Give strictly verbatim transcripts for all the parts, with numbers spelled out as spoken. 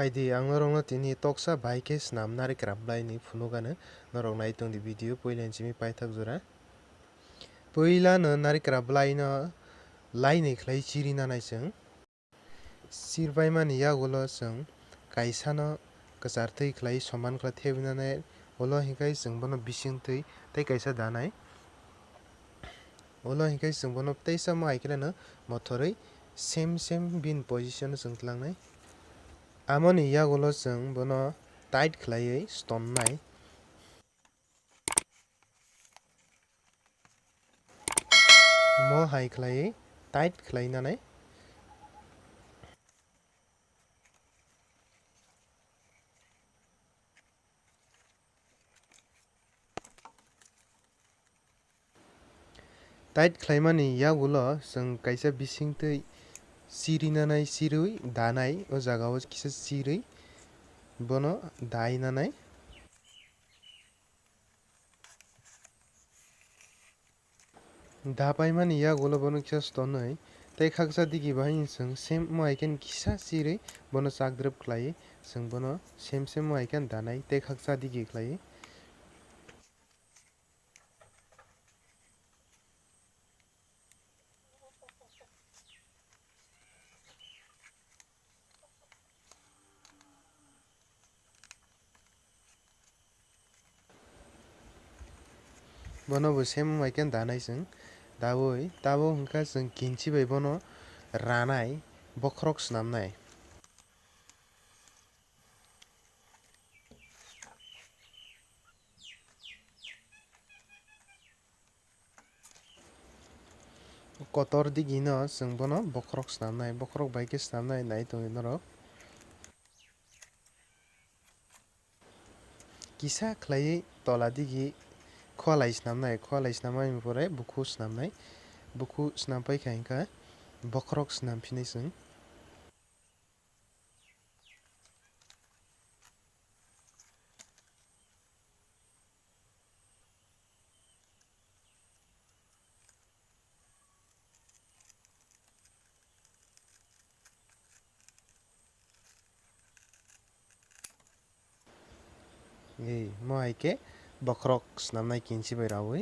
Phaidi, ang norokno tini toksa bai khe snam narikra bwlaini phunukano, norok nai tongdi video puila ni simi paithak jora. Puilano narikra bwlaino lainwi khlai chiri nanai chwng. Chirbaimani yagulo chwng kaisano kwchartwi khlai soman khlai thebinanai, ulo hinkhe chwng bono bisingtwi tei kaisa danai. Ulo hinkhe chwng bono teisa mo hai khe no mothorwi same same bini position o chwng tlangnai. Amoni yagulo chwng bono tight khlaiwi stonnai. Mo hai khlaiwi tight khlai nanai. Tight khlaimani yagulo chwng kaisa bisingtwi chiri nanai, chirwi danai, o jagao kisa chirwi bono dai nanai. Da paimani yagulo bono kisa stonwi tei khaksa digi bahai chwng same mo hai khe kisa chirwi bono chakdrep khlaiwi chwng bono same same mo hai khe danai tei khaksa digi khlaiwi. Bono bo same hai khe danai chwng daui, tabuk hwnkha chwng kinchi bai bono ranai, bokhorok swnamnai. Kotor digino chwng bono bokhorok swnamnai, bokhorok bai khe swnamnai nai tongdi norok. Kisa khlaiwi tola digi khwlai swnamnai, khwlai swnamnai pore bukhu swnamnai, bukhu swnampai kha hwnkha bokhorok swnam phinai chwng. Ei, mo hai khe bokhorok swnamnai kinchi bai raui.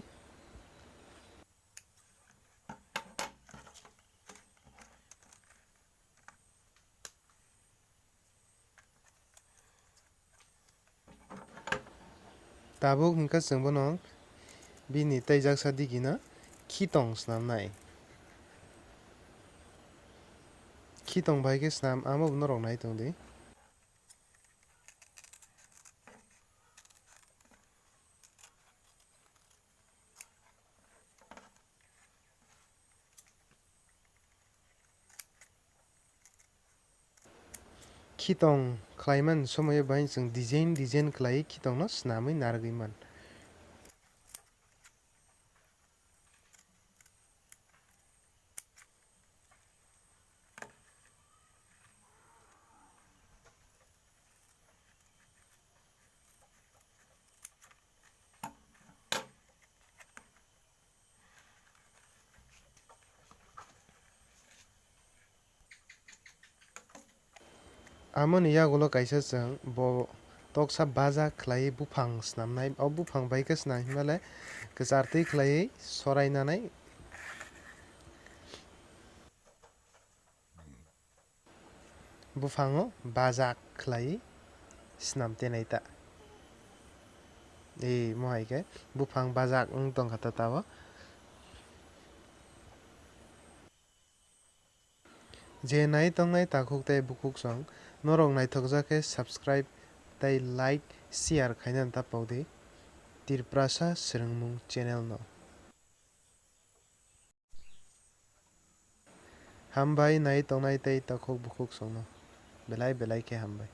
Tabuk hwnkha chwng bono bini tei jaksa digino khitong swnamnai. Khitong bai khe swnam, amo bo norok nai tongdi. Khitong khlaimani somoio bahai chwng design design khlaiwi khitongno swnamwi narwgwi man. Amoni yagulo kaisa chwng bo toksa baja khlaiwi buphang swnamnai. O buphang bai khe swnam hinmale kwchartwi khlaiwi sorainanai. Buphango bajak khlai swnam tenai ta. Ei, mo hai khe buphang bajak wng tongkha ta tabo. Je nai tongnai takhuk tei bukhuk song, norok naithokjak khe subscribe tei like, share khainani ta pokdi Tiprasa Swrwngmung channel no. Hambai nai tongnai tei takhuk bukhuk songno. Belai belai khe hambai.